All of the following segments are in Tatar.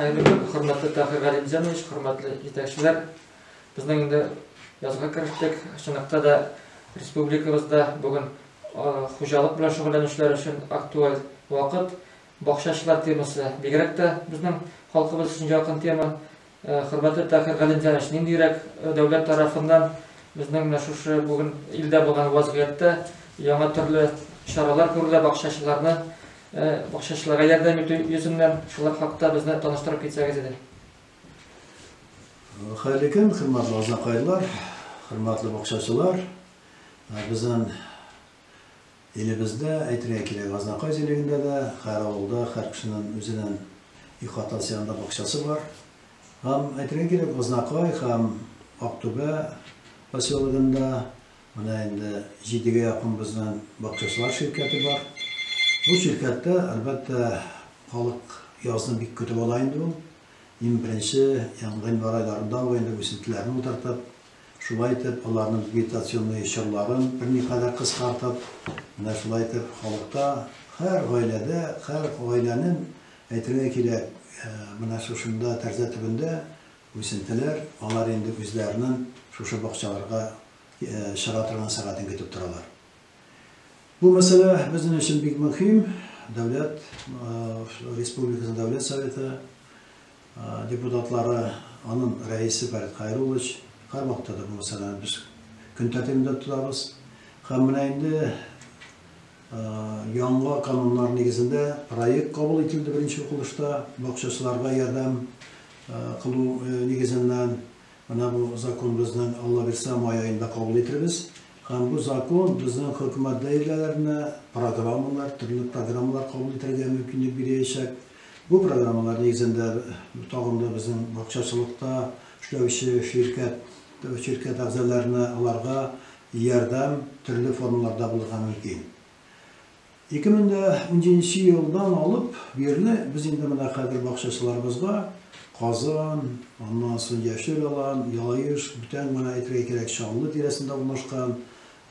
Хәерле көн, хөрмәтле Таһир Галимҗанович, хөрмәтле җитәкчеләр. Безнең инде язга керештек. Чынлыкта да республикабызда бүген хуҗалык белән шөгыльләнүчеләр өчен актуаль вакыт. Бакчачылар темасы бигрәк тә безнең халкыбыз өчен якын тема. Хөрмәтле Таһир Галимҗанович, ниндирәк дәүләт тарафыннан безнең менә шушы бүген илдә булган вазгыятьтә яңа төрле чаралар күрелә бакчачыларны бакчачыларга ярдәм итү йөзеннән, шулар хакта безне таныштырып китсәгез иде. Хәерле көн, хөрмәтле азнакайлылар, хөрмәтле бакчачылар. Безнең илебездә, әйтергә кирәк, Азнакай җирлегендә дә һәр авылда һәр кешенең үзенең ихатасы янында бакчасы бар. Һәм әйтергә кирәк, Азнакай һәм Актүбә поселогында менә инде 7-гә якын безнең бакчачылар ширкәте бар. Бу ширкәттә, әлбәттә, халык язны бик көтеп ала инде ул. Иң беренче гыйнвар айларында ук инде үсентеләрне утыртып, шулай итеп аларның вегетационный чорларын берникадәр кыскартып, менә шулай итеп халыкта һәр гаиләдә, һәр гаиләнең, әйтергә кирәк, менә шушында тәрәзә төбендә үсентеләр, алар инде үзләренең шушы бакчаларга чыга торган сәгатен көтеп торалар. Бу мәсьәлә безнең өчен бик мөһим. Дәүләт, Республикасының Дәүләт Советы депутатлары, аның рәисе Фәрит Хәйруллович һәрвакытта да бу мәсьәләне без көн тәртибендә тотабыз. Һәм менә инде яңа кануннар нигезендә проект кабул ителде беренче укылышта бакчачыларга ярдәм кылу нигезеннән. Менә бу закон безнең, Алла бирсә, май аенда кабул итербез. Һәм бу закон безнең хөкүмәт даирәләренә программалар, төрле программалар кабул итәргә мөмкинлек бирәчәк. Бу программалар нигезендә тагын да безнең бакчачылыкта эшләүче ширкәт әгъзаларына аларга ярдәм төрле формаларда булырга мөмкин. 2017 елдан алып бирле без инде менә хәзер бакчачыларыбызга Казан, аннан соң Яшел Алан, Ялаеш, бүтән менә әйтергә кирәк, Чаллы тирәсендә урнашкан,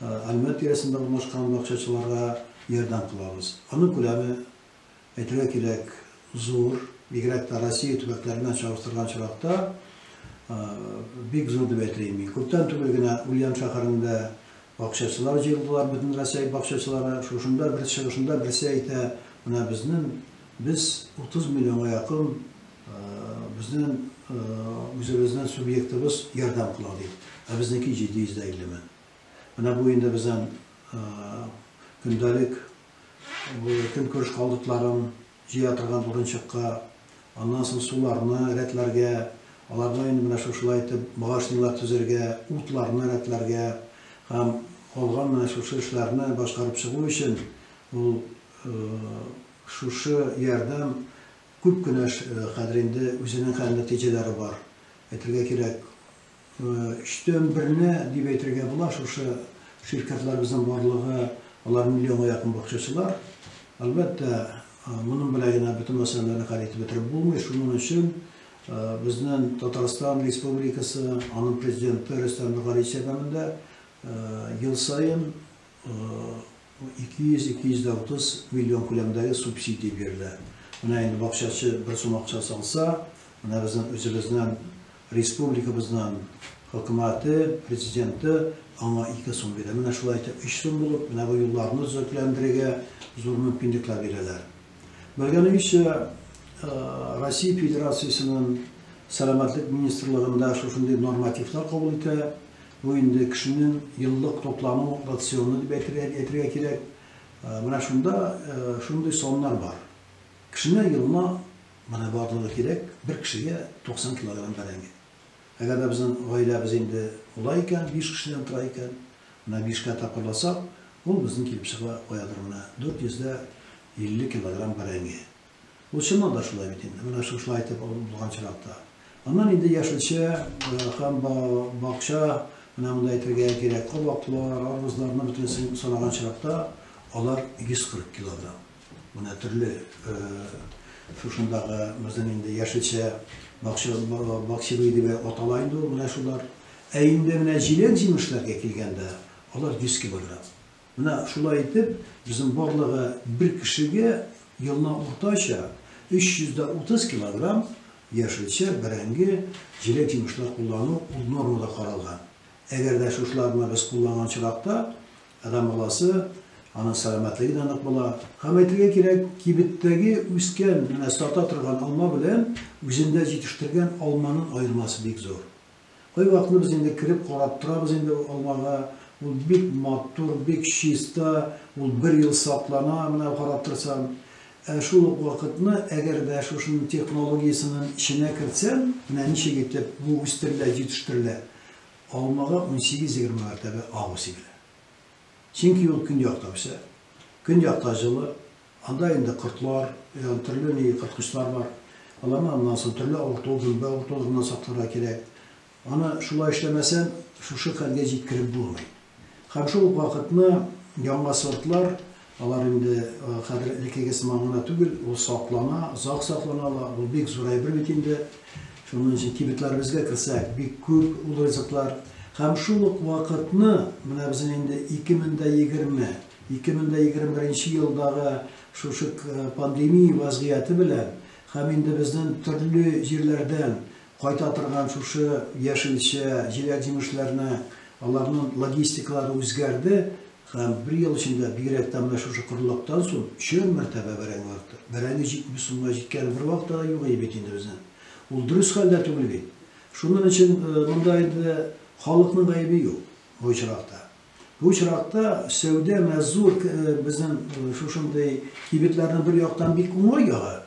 Әлмәт тирәсендә урнашкан бакчачыларга ярдәм кылабыз. Аның күләме, әйтергә кирәк, зур, бигрәк тә Россия төбәкләре белән чагыштырган очракта бик зур дип әйтер идем мин. Күптән түгел генә Ульян шәһәрендә бакчачылар җыелдылар, бөтен Россия бакчачылары. Шушында бер чыгышында берсе әйтә, менә безнең без 30 миллионга якын безнең үзебезнең субъектыбыз ярдәм кыла дип. Ә безнеке 750 мең. Менә бу инде безнең көндәлек көнкүреш калдыкларын җыя торган урынчыкка, аннан соң суларны рәтләргә, аларга инде менә шушылай итеп башнялар төзергә, утларны рәтләргә һәм калган менә шушы эшләрне башкарып чыгу өчен ул шушы ярдәм күп кенә хәзер инде үзенең хәл нәтиҗәләре бар. Әйтергә кирәк, өчтән берне дип әйтергә була, шушы ширкәтләребезнең барлыгы, алар миллионга якын бакчачылар. Әлбәттә, моның белән генә бөтен мәсьәләләрне хәл итеп бетереп булмый. Шуның өчен безнең Татарстан Республикасы, аның президенты Рөстәм Нургалиевич ярдәмендә ел саен 200-230 миллион күләмдәге субсидия бирелә. Менә инде бакчачы бер сум акча салса, менә безнең үзебезнең республикабызның хөкүмәте, президенты аңа 2 сум бирә. Менә шулай итеп 3 сум булып, менә бу юлларны төзекләндерергә зур мөмкинлекләр бирәләр. Белгәнегезчә, Россия Федерациясенең Сәламәтлек министрлыгында шушындый нормативлар кабул итә. Бу инде кешенең еллык туклану рационы дип әйтергә кирәк. Менә шунда шундый саннар бар. Кешенә елына менә барлыгы кирәк, бер кешегә 90 килограмм бәрәңге. Әгәр дә безнең гаиләбез инде улай икән, 5 кешедән тора икән, менә 5-кә тапкырласак, ул безнең килеп чыга каядыр менә 450 килограмм бәрәңге. Ул чыннан да шулай бит инде. Менә шушылай итеп булган чиракта. Аннан инде яшелчә һәм бакча, менә монда әйтергә кирәк, кабаклар, арбузларны бөтенесен санаган чиракта алар 140 килограмм. Менә төрле шушындагы безнең инде яшелчә бакча бакчевый дип атала инде ул менә шулар. Ә инде менә җиләк-җимешләргә килгәндә, алар 100 килограмм. Менә шулай итеп, безнең барлыгы бер кешегә елына уртача 330 килограмм Яшелчә, бәрәңге, җиләк-җимешләр куллану ул нормада каралган. Әгәр дә шушыларны без кулланган очракта, адәм баласы, аның сәламәтлеге дә нык була. Һәм әйтергә кирәк, кибеттәге үскән, менә сата торган алма белән үзендә җитештергән алманың аермасы бик зур. Кайвакытны без инде кереп карап торабыз инде алмага, ул бик матур, бик чиста, ул бер ел саклана, менә карап торсаң. Ә шул ук вакытны, әгәр дә шушының технологиясенең эченә кертсәң, менә ничек итеп бу үстерелә, җитештерелә, алмага 18-20 мәртәбә агу сибелә. Чөнки ул көньякта үсә. Көньякта җылы, анда инде кортлар, ягъни төрле ни корткычлар бар. Аларны аннан соң төрле авырту, гөмбә авыртуларыннан сакларга кирәк. Аны шулай эшләмәсәң, шушы хәлгә җиткереп булмый. Һәм шул ук вакытны яңа сортлар, алар инде хәзер элеккеге сыман гына түгел, ул саклана, озак саклана ала, ул бик зур әйбер бит инде. Шуның өчен кибетләребезгә керсәк, бик күп ул ризыклар. Һәм шул ук вакытны, менә безнең инде 2020, 2021 елдагы шушы пандемия вазгыяте белән һәм инде безнең төрле җирләрдән кайта торган шушы яшелчә, җиләк-җимешләрне, аларның логистикалары үзгәрде һәм бер ел эчендә бигрәк тә менә шушы корылыктан соң өчәр мәртәбә бәрәңге артты. Бәрәңге 70 сумга җиткән бер вакытта да юк иде бит инде безнең. Ул дөрес хәлдә түгел бит. Шуның өчен монда инде халыкның гаебе юк бу очракта. Бу очракта сәүдә менә зур безнең шушындый кибетләрнең бер яктан бик уңай ягы.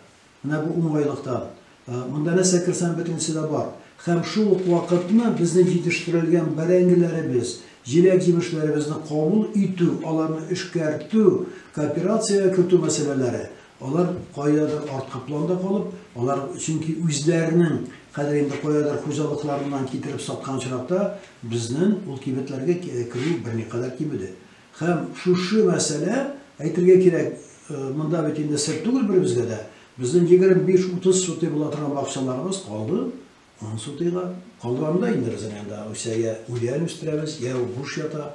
Менә бу уңайлыктан. Монда нәрсә керсәң, бөтенесе дә бар. Һәм шул ук вакытны безнең җитештерелгән бәрәңгеләребез, җиләк-җимешләребезне кабул итү, аларны эшкәртү, кооперациягә кертү мәсьәләләре, алар кайдадыр арткы планда калып, алар чөнки үзләренең хәзер инде каядыр хуҗалыкларыннан китереп саткан очракта безнең ул кибетләргә керү берникадәр кимеде. Һәм шушы мәсьәлә, әйтергә кирәк, монда бит инде сер түгел беребезгә дә, безнең 25-30 сутый була торган бакчаларыбыз калды 10 сутыйга. Калганда инде безнең анда үсә я үлән үстерәбез, я буш ята.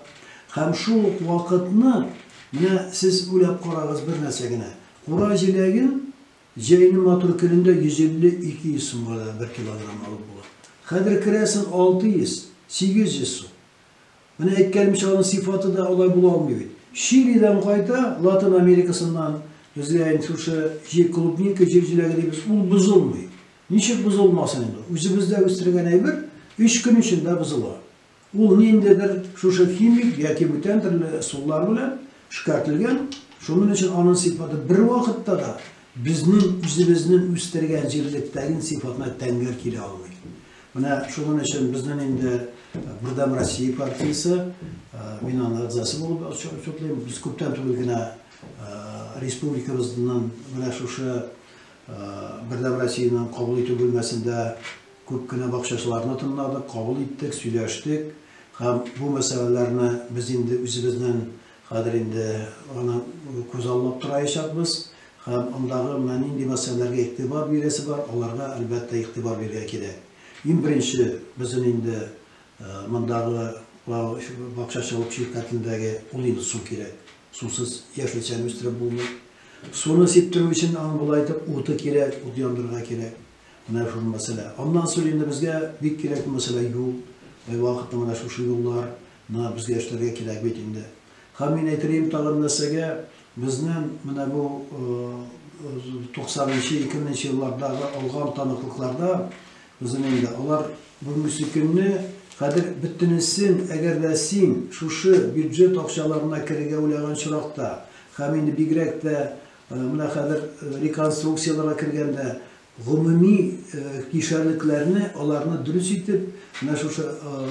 Һәм шул ук вакытны менә сез уйлап карагыз бер нәрсә генә. Кура җиләген җәйнең матур көнендә 150-200 сумга да 1 килограмм алып була. Хәзер керәсең 600, 800 сум. Менә әйткәнемчә, аның сыйфаты да алай була алмый бит. Чилидан кайта, Латин Америкасыннан безгә инде шушы җир клубника, җир җиләге дибез, ул бозылмый. Ничек бозылмасын инде? Үзебездә үстергән әйбер 3 көн эчендә бозыла. Ул ниндидер шушы химик яки бүтән төрле ысуллар белән эшкәртелгән, шуның өчен аның сыйфаты бер вакытта да безнең үзебезнең үстергән җирлектәге сыйфатына тәңгәл килә алмый. Менә шуның өчен безнең инде Бердәм Россия партиясе, мин аның әгъзасы булып отчетлыйм. Без күптән түгел генә республикабызның менә шушы Бердәм Россиянең кабул итү бүлмәсендә күп кенә бакчачыларны тыңладык, кабул иттек, сөйләштек. Һәм бу мәсьәләләрне без инде үзебезнең хәзер инде аны күзаллап тораячакбыз. Һәм андагы менә нинди мәсьәләләргә игътибар бирәсе бар, аларга әлбәттә игътибар бирергә кирәк. Иң беренче безнең инде мондагы бакчачылык ширкәтендәге ул инде су кирәк. Сусыз яшелчәне үстереп булмый. Суны сиптерү өчен аның болай итеп уты кирәк, ут яндырырга кирәк. Менә шул мәсьәлә. Аннан соң инде безгә бик кирәкле мәсьәлә юл. Кайвакытта менә шушы юллар менә безгә эшләргә кирәк бит инде. Һәм мин әйтер идем тагын нәрсәгә, безнең менә бу 90-нчы, 2000 еллардагы алган таныклыкларда безнең инде алар бүгенге көнне хәзер бөтенесен, әгәр дә син шушы бюджет акчаларына керергә уйлаган очракта, һәм инде бигрәк тә менә хәзер реконструкцияләргә кергәндә гомуми кишәрлекләрне аларны дөрес итеп менә шушы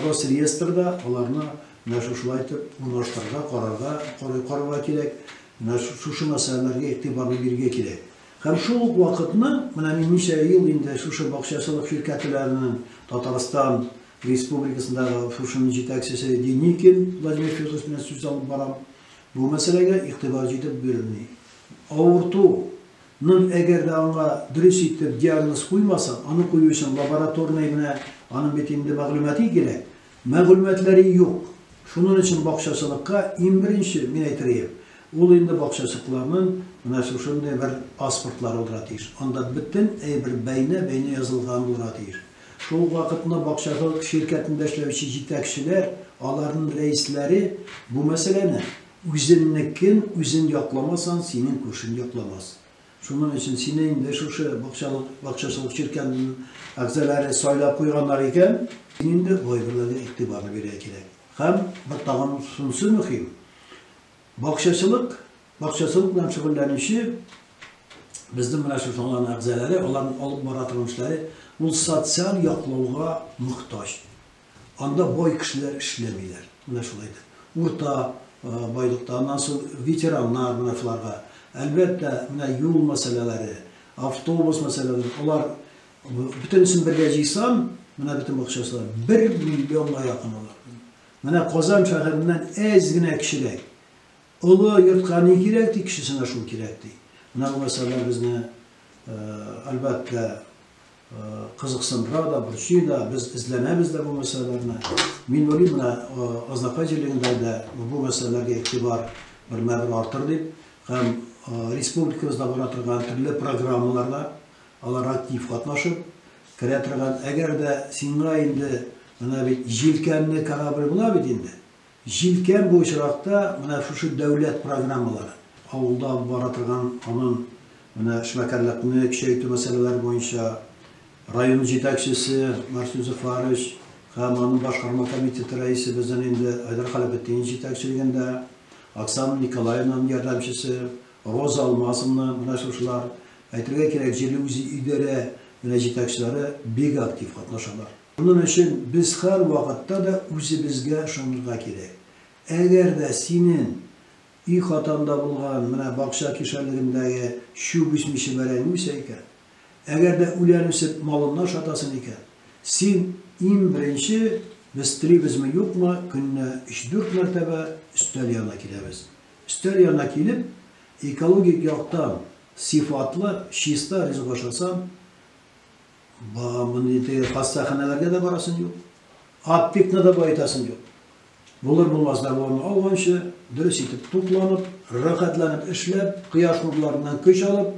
Росреестрда аларны менә шушылай итеп урнаштырырга, карарга, карарга кирәк. Менә шушы мәсьәләләргә игътибарны бирергә кирәк. Һәм шул ук вакытны менә мин ничә ел инде шушы бакчачылык ширкәтләренең Татарстан Республикасындагы шушының җитәкчесе Деникин Владимир Федорович белән сүз алып барам. Бу мәсьәләгә игътибар җитеп бирелми. Авыртуның әгәр дә аңа дөрес итеп диагноз куймасаң, аны кую өчен лабораторный менә аның бит инде мәгълүматы кирәк. Мәгълүматлары юк. Шуның өчен бакчачылыкка иң беренче мин әйтер идем. Ул инде бакчачыкларның менә шушындый бер паспортлары булырга тиеш. Анда бөтен әйбер бәйнә-бәйнә язылган булырга тиеш. Шул ук вакытны бакчачылык ширкәтендә эшләүче җитәкчеләр, аларның рәисләре бу мәсьәләне үзеннекен үзен якламасаң, синең күршең якламас. Шуның өчен сине инде шушы бакчалык, бакчачылык ширкәтенең әгъзалары сайлап куйганнар икән, син инде бу әйберләргә игътибарны бирергә кирәк. Һәм бер тагын шунысы мөһим. Бакчачылык, бакчачылык белән шөгыльләнүче безнең менә шушы аларның әгъзалары, аларның алып бара торган эшләре ул социаль яклауга мохтаҗ. Анда бай кешеләр эшләмиләр. Менә шулай итеп. Урта байлыкта, аннан соң ветераннар менә шуларга. Әлбәттә, менә юл мәсьәләләре, автобус мәсьәләләре, алар бөтенесен бергә җыйсам, менә бөтен бакчачылар 1 миллионга якын алар. Менә Казан шәһәреннән әз генә кечерәк. Олы йортка ни кирәк ди, кечесенә шул кирәк ди. Менә бу мәсьәләләр безне, әлбәттә, кызыксындыра да, борчый да, без эзләнәбез дә бу мәсьәләләрне. Мин уйлыйм, менә Азнакай җирлегендә дә бу мәсьәләләргә игътибар бермә-бер артыр дип һәм республикабызда бара торган төрле программаларда алар актив катнашып керә торган. Әгәр дә сиңа инде менә бит җилкәнле корабль була бит инде. Җилкән бу очракта менә шушы дәүләт программалары. Авылда бара торган аның менә эшмәкәрлекне көчәйтү мәсьәләләре буенча район җитәкчесе Марсил Зөфәрович һәм аның башкарма комитеты рәисе безнең инде Айдар Халәпетдин җитәкчелегендә, Оксана Николаевнаның ярдәмчесе Роза Алмазовна, менә шушылар. Әйтергә кирәк, җирле үзидарә менә җитәкчеләре бик актив катнашалар. Шуның өчен без һәрвакытта да үзебезгә ышанырга кирәк. Әгәр дә синең өй хатанда булган менә бакча кишәрлегендәге чүп үсмичә бәрәңге үсә икән, әгәр дә үлән үсеп малыңны ашатасың икән, син иң беренче, без телибезме юкмы, көненә өч-дүрт мәртәбә өстәл янына киләбез. Өстәл янына килеп, экологик яктан сыйфатлы, чиста ризык ашасаң, мондый теге хастаханәләргә дә барасың юк, аптекны да баетасың юк. Булыр-булмас дәваны алганчы, дөрес итеп тукланып, рәхәтләнеп эшләп, кояш нурларыннан көч алып,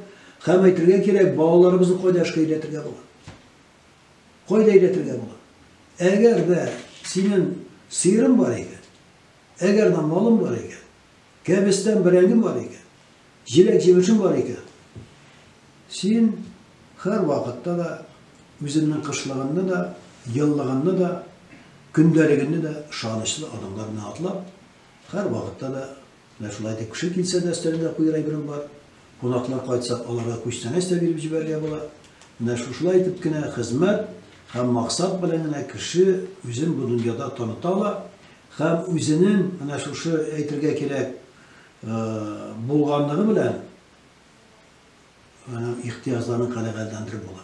һәм әйтергә кирәк, балаларыбызны кайда эшкә өйрәтергә була? Кайда өйрәтергә була? Әгәр дә синең сыерың бар икән, әгәр дә малың бар икән, кәбестән бәрәңгең бар икән, җиләк-җимешең бар икән, син һәрвакытта да үзеңнең кышлыгыңны да, еллыгыңны да, көндәлегеңне дә ышанычлы адымнар белән атлап, һәрвакытта да менә шулай итеп кеше килсә дә өстәлеңә куер әйберең бар, кунаклар кайтса, аларга күчтәнәч тә биреп җибәрергә була. Менә шушылай итеп кенә хезмәт һәм максат белән генә кеше үзен бу дөньяда таныта ала һәм үзенең менә шушы әйтергә кирәк булганлыгы белән аның ихтыяҗларын канәгатьләндереп була.